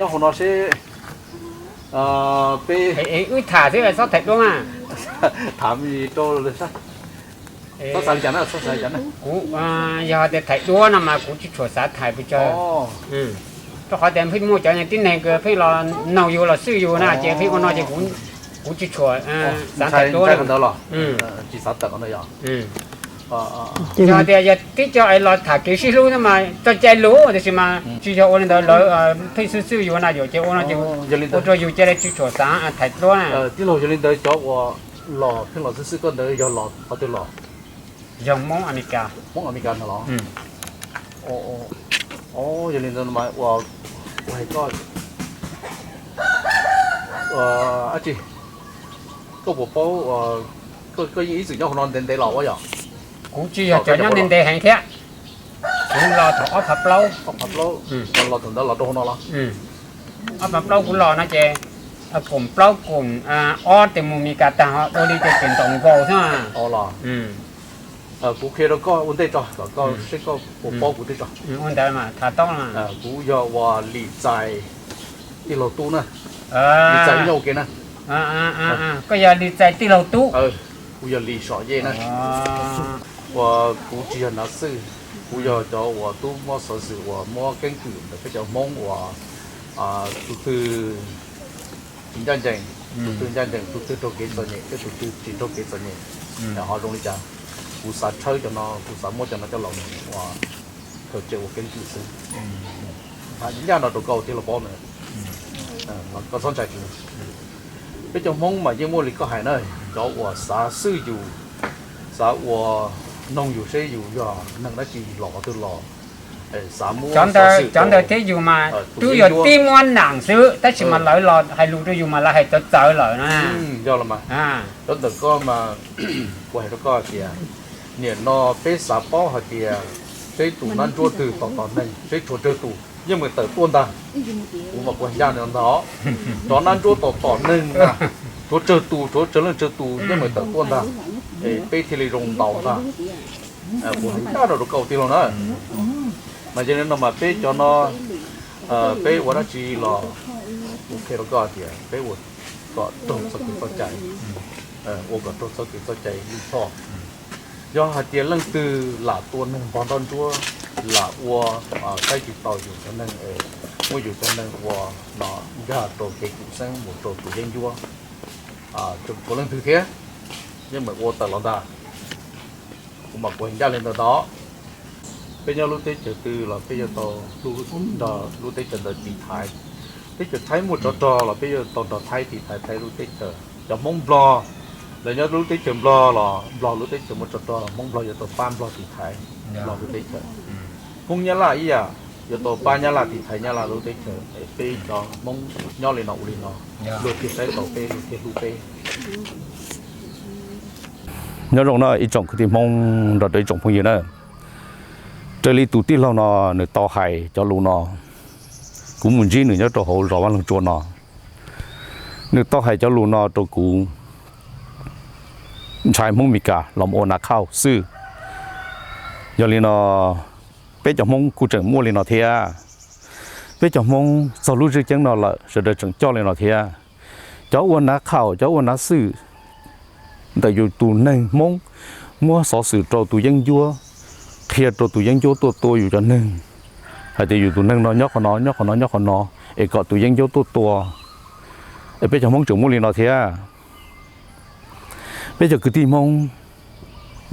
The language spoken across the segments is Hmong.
Nyob hauv no seb, peb wb tham xwb txhob tham duab mas. Tham rau, txhob xav li cas na, txhob xav li cas na. Kuv, yog tias tham duab no mas kuv tsis tshua xav tham pes tsawg, rau qhov tias pheej muaj cov tib neeg pheej los noog yus los xwb yus na ces pheej ua no ces kuv tsis tshua xav tham duab ntawd los tsis xav tawm no yog. Yog tias yog tib co es los tham kev sib hlub no mas tso cai lus tiam sis mas tsis yog ua li ntawd lawv pheej xwb xwb yus na yus ces ua no ces ua rau yus cia li tsis tshua xav tham duab na. Tij laug, yog li ntawd cov uas los pheej los xwb xwb koj ntawd yog los qhov twg los? Yog Hmoob Amelikas. Hmoob Amelikas no los? Yog li ntawd mas ua, ua hais koj, dab tsi, koj puas paub, koj yeej ib txwm nyob hauv no ntev ntev los ua yog? Kuv tsis yog cov nyob ntev ntev heev thiab. Kuv los thaum ob phav plaub. Ob phav plaub, los thaum ntawd los rau hauv no los? Ob phav plaub kuv los no ces, kaum plaub kaum ob ces mus Meskas tag ho dua li ces tseem ntaus nkaus xwb. Los, kuv qhia rau koj ua ntej tso kom koj seb koj puas paub kuv thiab tso. Kuv yog uas Lis Txais tij laug tub na. Lis Txais nyob ua ke na. Koj yog Lis Txais tij laug tub. Kuv yog Lis Som Yej na. Uas kuv tsis yog nav xwj, kuv yog cov uas tub muab xov xwm uas muab keeb kwm ntawm peb cov Hmoob uas tus twg ncaj ncees, tus twg ncaj ncees, tus twg raug kev txom nyem thiab tus twg tsis raug kev txom nyem, ho zoo li cas. Kuv xav tshawb cov no, kuv xav muab cov no coj los ua khaws tseg ua keeb kwm xwb. Ncaj no rau koj thiaj los paub na. Koj txhob ntshai. Peb cov Hmoob mas yeej muaj li koj hais na, cov uas xav xwb yus, xav ua noog yus seb yus yog neeg dab tsi los qhov twg los, xav muab cov ntawd thiab yus mas twb yog tib muab nam xwb tab sis mas lawv los hais lus rau yus mas lawv hais txawv txawv lawm na. Yog los mas, cov ntawm koj mas kuv hais rau koj tias, nim no peb xav paub hais tias seb tus nab ntsuab twg tom tom neeg seb tshuav tsawg tus yeej meem tawm tuaj ntag. Kuv mas kuv hais ncaj li no ntag. Cov nab ntsuab tom tom neeg na, tshuav tsawg tus, tshuav tsawg leej tsawg tus yeej meem tawm tuaj ntag, es peb thiaj li zoo ntaus ntag. Kuv hais ncaj rau koj tij laug na. Mas yog li no mas peb cov no, peb ua dab tsi los kuv qhia rau koj tias peb ua kom raug txoj kev txoj cai, ua kom raug txoj kev txoj cai lwj choj. Yog hais tias leej twg lam tua neeg npog nroj ntsuab, lam ua saib tsis taus yus cov neeg, muab yus cov neeg ua no nkag rau kev kum xeeb mus rau tus yeeb ncuab, tshuav leej twg thiab yeej meem ua tawm los ntag. Kuv mas kuv hais ncaj li ntawd ntag. Peb nyob lub teb chaws twg los peb yuav tau nrog lub teb chaws ntawd tiv thaiv. Teb chaws Thaib muaj tsov rog los peb yuav tau nrog Thaib tiv thaiv Thaib lub teb chaws. Cov Hmoob Nplog, lawv nyob lub teb chaws Nplog los Nplog lub teb chaws muaj tsov rog los Hmoob Nplog yuav tau pab Nplog tiv thaiv Nplog lub teb chaws. Hmoob Nyab Laj ib yam, yuav tau pab Nyab Laj tiv thaiv Nyab Laj lub teb chaws. Es peb cov Hmoob nyob li no ua li no, luag thiaj saib taus peb, luag thiaj hlub peb. Nyob zoo na ib tsoom kwv tij Hmoob nrog rau ib tsoom phooj ywg na. Raws li tus tij laug no nws tau hais cov lus no, kuv mus ntsib nws nyob rau hauv zos Vaj Loog Tsua no. Nws tau hais cov lus no rau kuv ntshai Hmoob Mes Kas los ua nav khauj xwb. Yog li no, peb cov Hmoob kuj tseem muaj li no thiab. Peb cov Hmoob txog lub zwj ceeb no lawm sawv daws tseem coj li no thiab. Cov ua nav khauj, cov ua nav xwj ntawm yus tus neeg Hmoob muab xov xwm rau tus yeeb ncuab, qhia rau tus yeeb ncuab tuaj tua yus cov neeg, hais tias yus tus neeg no nyob qhov no, nyob qhov no, nyob qhov no, es kom tus yeeb ncuab tuaj tua. Es peb cov Hmoob tseem muaj li no thiab. Peb cov kwv tij Hmoob,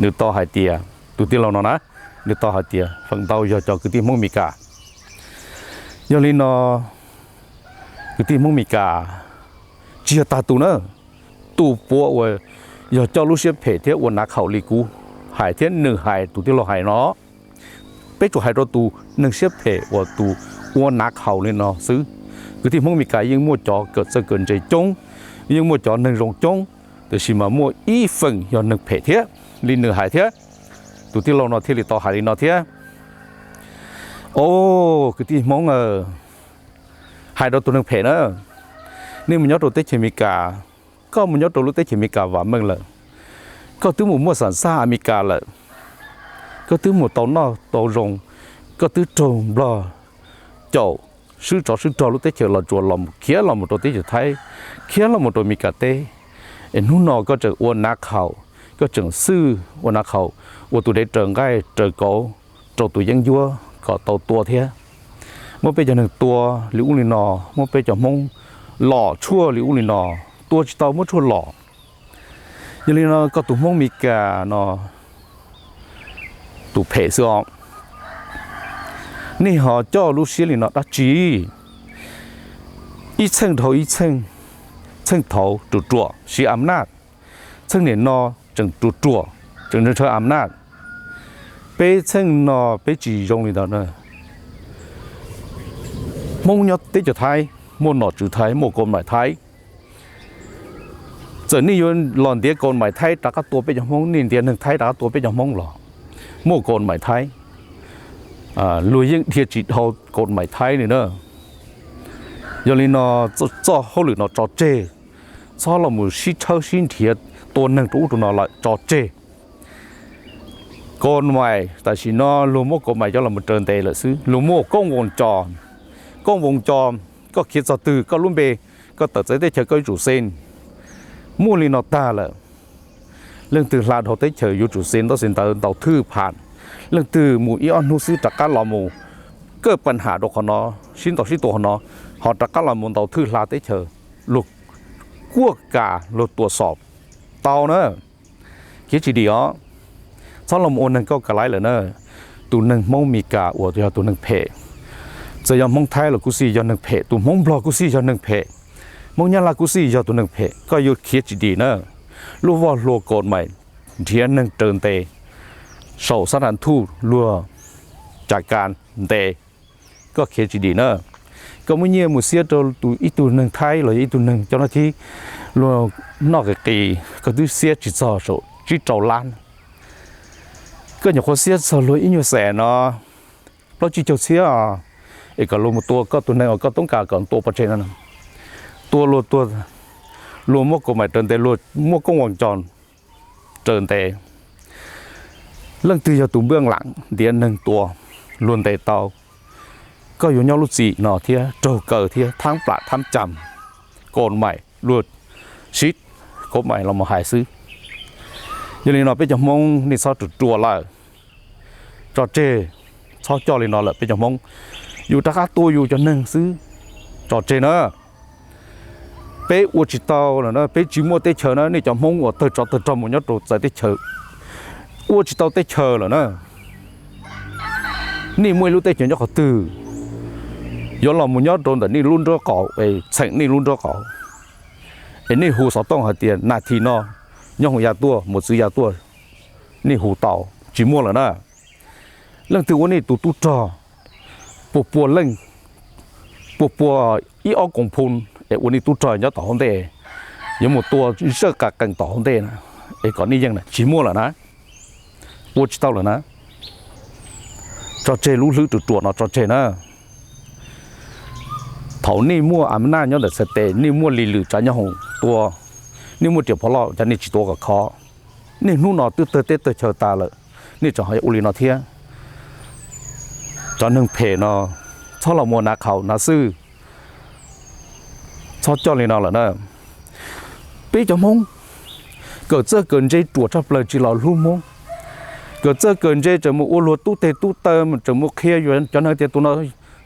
nws tau hais tias, tus tij laug no na, nws tau hais tias feem ntau yog cov kwv tij Hmoob Mes Kas. Yog li no, kwv tij Hmoob Mes Kas tsis yog tag tus na, tus puav uas yog coj lub siab phem thiab ua nav khauj li kuv hais thiab nws hais tus tij laug hais no, peb tsuas hais rau tus neeg siab phem uas tus ua nav khauj li no xwb. Kwv tij Hmoob Mes Kas yeej muaj cov kawm txawj kawm ntse coob, yeej muaj cov neeg zoo coob, tiam sis mas muaj ib feem yog neeg phem thiab li nws hais thiab. Tus tij laug no thiaj li tau hais li no thiab. Os, kwv tij Hmoob, hais rau tus neeg phem na, nej mus nyob rau teb chaws Amelikas, koj mus nyob rau lub teb chaws Amelikas vam meej lawm, koj twb mus muaj xam xaj Amelikas lawm, koj twb mus tau noj tau zoo, koj twb raug Nplog caum, swb tsov swb rog lub teb chaws Los Tsuas los mus khiav los mus rau teb chaws Thaib, khiav los mus rau Meskas teb. Es hnub no koj tseem ua nav khaum, koj tseem xwj ua nav khaum, ua tus dev raws nqaij raws kauv rau tus yeeb ncuab kom tau tua thiab. Muab peb cov neeg tua li ub li no, muab peb cov Hmoob lom tshuaj li ub li no, tua tsis tau muab tshuaj lom. Yog li no koj tus Hmoob Meskas no tus phem xwb os. Nej ho coj lub siab li no dab tsi? Ib txheej dhau ib txheej, txheej thaud ruam ruam siv am naj, txheej niam no tseem ruam ruam, tseem ntshaw am naj. Peb txheej no peb tsis zoo li ntawd na. Hmoob nyob teb chaws Thaib muaj nom tswv Thaib, muaj kaum maim Thaib. Txawm nej yuav los ntiav kaum maim Thaib rov qab tua peb cov Hmoob, nej ntiav neeg Thaib rov qab tua peb cov Hmoob los muaj kaum maim Thaib, luag yeej dhia tsis dhau kaum maim Thaib li na. Yog li no, txoj hauj lwm no tso tseg, txhob los mus sib tshawb sib nrhiav tua neeg rau ub rau no lawm, tso tseg. Kaum maim tam sim no luag muab kaum maim coj los raws ntes lawm xwb, luag muaj koob voos co, koob voos co, koj khiav txog twg koj lub npe, koj tawm txawv teb chaws koj yuav tsum xees, muaj li no tag lawm. Leej twg hla dhau teb chaws yuav tsum xees ntaub xees ntawv ntaus thwj pham, leej twg mus ib ob hnub xwb rov qab los mus kawj paj ham rau qhov no, sib ntaus sib tua qhov no, ho rov qab los mus ntaus thwj hla teb chaws, luag kuaj kam luag tua xom tau na. Khiav tsis dim os, txhob los mus ua neeg kauj kav laib lawm na. Tus neeg Hmoob Meskas uas yog tus neeg phem, txawm yog Hmoob Thaib los kuj xij yog neeg phem, tus Hmoob Nplog kuj xij yog neeg phem, Hmoob Nyab Laj kuj xij yog tus neeg phem, koj yuav khiav tsis dim na. Lub voj hlua kaum maim nrhiav neeg raws ntes saum xab ras thuj luag cas kas ntes, koj khiav tsis dim na. Koj muab nyiaj mus xiab rau ib tug neeg Thaib los yog ib tug neeg cov no thib, luag noj qis qis koj twb xiab tsis txog saum tsib rau lab. Koj nyuam qhuav xiab txog luag ib nyuag xees no, plaub tsib caug txhiab, es kom luag mus tua koj tus neeg uas koj toob kas kom tua pov tseg no. Tua luag tua, luag muab kaum maim raws ntes, luag muab koob voos co raws ntes. Leej twg yog tus npaj lam ntiav neeg tua luag ntes tau? Koj yuav nyob lub txim no thiab raug kaw thiab thab plam thab cam, kaum maim luag siv kaum maim los mus hais xwb. Yog li no peb cov Hmoob nej txhob ruam ruam lawm, tso tseg, txhob coj li no lawm peb cov Hmoob. Yus rov qab tua yus cov neeg xwb, tso tseg na. Peb ua tsis tau lawm na, peb tsis muaj teb chaws na, nej cov Hmoob uas tawg tsov tawg rog mus nyob rau txawv teb chaws, ua tsis tau teb chaws lawm na. Nej muaj ib lub teb chaws nyob qhov twg, yuav los mus nyob rau ntawm nej lub nraub qaum es txheem nej lub nraub qaum, es nej hu xov tooj hais tias nas this no nyob hoom ya tuaj, mus txwv ya tuaj, nej hu tau, tsis muaj lawm na. Leej twg ua nej tus tub rog, puas pua leej, puas pua ib ob koom phu es ua nej tub rog nyob tom hauv ntej, yuav mus tua zawj qas qees tom hauv ntej na, es kom nej yeej na, tsis muaj lawm na, ua tsis tau lawm na. Tso tseg lub hlwb ruam ruam no tso tseg na. Thaum nej muaj a naj nyob ntawm txhais tes, nej muaj li lwm tsav nyob hoom tua, nej muaj riam phom loj, cas nej tsis tua kom khov? Nej hnub no twb tawg teb tawg chaw tas lawm, nej tseem ho ua li no thiab. Cov neeg phem no, txhob los mus nav qhaum nav xwj, txhob coj li no lawm na. Peb cov Hmoob kawm txawj kawm ntse ruam tshaj plaws tsis los hlub Hmoob. Kawm txawj kawm ntse tseem mus ua luag tub teg tub taw, tseem mus qhia cov neeg tias tus no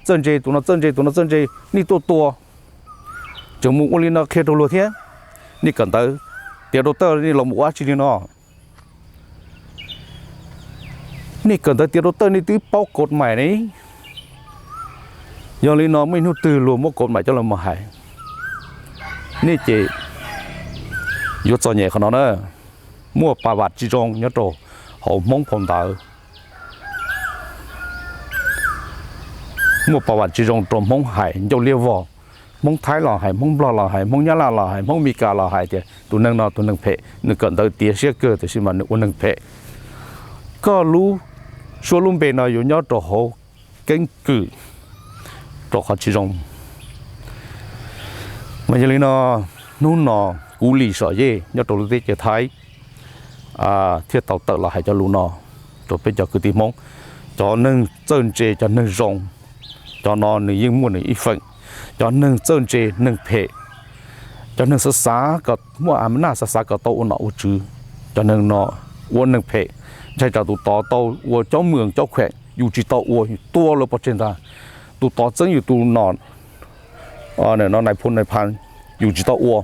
txawj ntse, tus no txawj ntse, tus no txawj ntse, nej tuaj tua, tseem mus ua li no qhia rau luag thiab. Nej kawm ntawv tiav rau tawj, nej los mus ua dab tsi li no? Nej kawm ntawv tiav rau tawj nej twb paub kaum maim ne. Yog li no muaj ib hnub twg luag muab kaum maim coj los mus hais, nej ces yuav txom nyem qhov no na. Muaj pas vam tsis zoo nyob rau hauv Hmoob phau ntawv, muaj pas vam tsis zoo rau Hmoob hais ncauj liab vog. Hmoob Thaib los hais, Hmoob Nplog los hais, Hmoob Nyab Laj los hais, Hmoob Mes Kas los hais tias tus neeg no tus neeg phem, nws kawm ntawv tiav siab kawg tiam sis mas nws ua neeg phem. Koj lub suab lub npe no yuav nyob rau hauv keeb kwm rau qhov tsis zoo. Mas yog li no, hnub no kuv Lis Xom Yej nyob rau lub teb chaws Thaib thiaj tau tawm los hais cov lus no rau peb cov kwv tij Hmoob, cov neeg txawj ntse, cov neeg zoo, Cov no nws yeej muaj nws ib feem. Cov neeg txawj ntse, neeg phem, cov neeg xav xav kom muaj a ma naj, xav xav kom tau ua nom ua tswv, cov neeg no ua neeg phem. Ntshai tsam tus tod tau ua cob mws cob khuem, yus tsis tau ua, yus tua lawv pov tseg ntag. Tus tod txeeb yus tus nom, no nais phoo nais pha, yus tsis tau ua,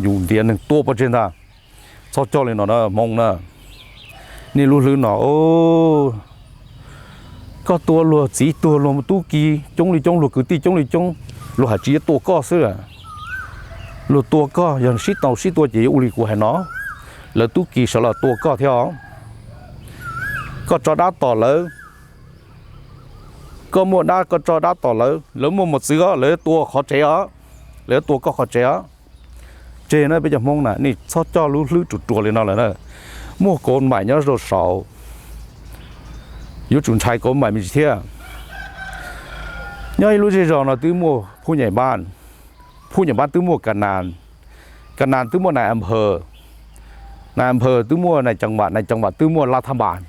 yus ntiav neeg tua pov tseg ntag. Txhob coj li no na Hmoob na. Nej lub hlwb no, koj tua luag txiv tuag, luag tub ki coob li coob, luag kwv tij coob li coob, luag hais tsis yuav tua koj xwb. Luag tua koj, yog sib tau sib tua ces yuav ua li kuv hais no, lawv tub ki sawv los tua koj thiab os. Koj tso dab tom lawv, koj muaj dab koj tso dab tom lawv, lawv muaj mos txwv os, lawv tua qhov tsev os, lawv tua koj qhov tsev os. Tseg na peb cov Hmoob na, nej txhob coj lub hlwb ruam ruam li no lawm na. Muaj kov maim nyob rau saud, yuav tsum ntshai kov maim me ntsis thiab. Nyob ib lub zej zos no twb muaj phuj nyam npab, phuj nyam npab twb muaj kas nas, kas nas twb muaj nais am phaws, nais am phaws twb muaj nais ceev vam, nais ceev vam twb muaj laj thaj npas,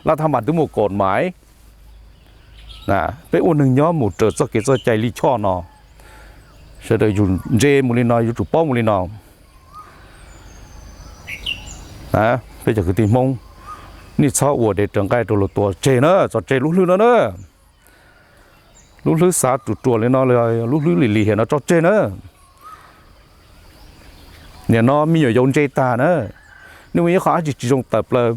laj thaj npas twb muaj kov maim. Peb ua neeg nyob mus raws txoj kev txoj cai lij choj no, sawv daws yus ntse mus li no, yuav tsum paub mus li no. Peb cov kwv tij Hmoob, nej txhob ua dev raws nqaij rau luag tua, tseg na, txhob tseg lub hlwb no na. Lub hlwb xav ruam ruam li no, lub hlwb lim lim hiam no tso tseg na. Nim no me nyuam yaus ntse tag na, nej ua ib qho dab tsi tsis zoo tawm plaws,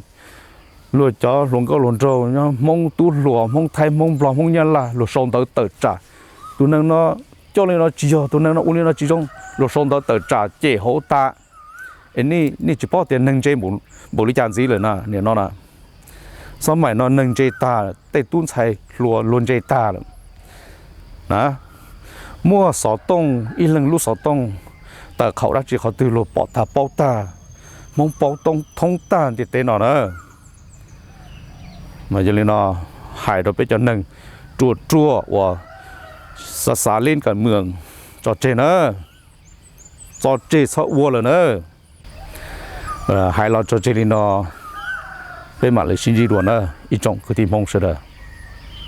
luag cov hluas nkauj hluas nraug, Hmoob tub hluas, Hmoob Thaib, Hmoob Nplog, Hmoob Nyab Laj, luag sau ntawv tawm tsam tus neeg no coj li no tsis yog, tus neeg no ua li no tsis zoo, luag sau ntawv tawm tsam cem hauv tas. Es nej tsis paub tias neeg ntse npaum li cas ntxiv lawm na, nim no na. Xab maim no neeg ntse tag, tej tub ntxhais hluas luag ntse tag lawm na. Muaj xov tooj, ib leeg lub xov tooj, tawm qhaum dab tsi qhov twg luag pom tag paub tag, Hmoob paub thoob tag ntiaj teb no na. Mas yog li no, hais rau peb cov neeg ruam ruam uas xav xav leb kam mws, tso tseg na, tso tseg txhob ua lawm na. Hais los tso tseg li no, peb mam li sib ntsib dua na, ib tsoom kwv tij Hmoob sawv daws.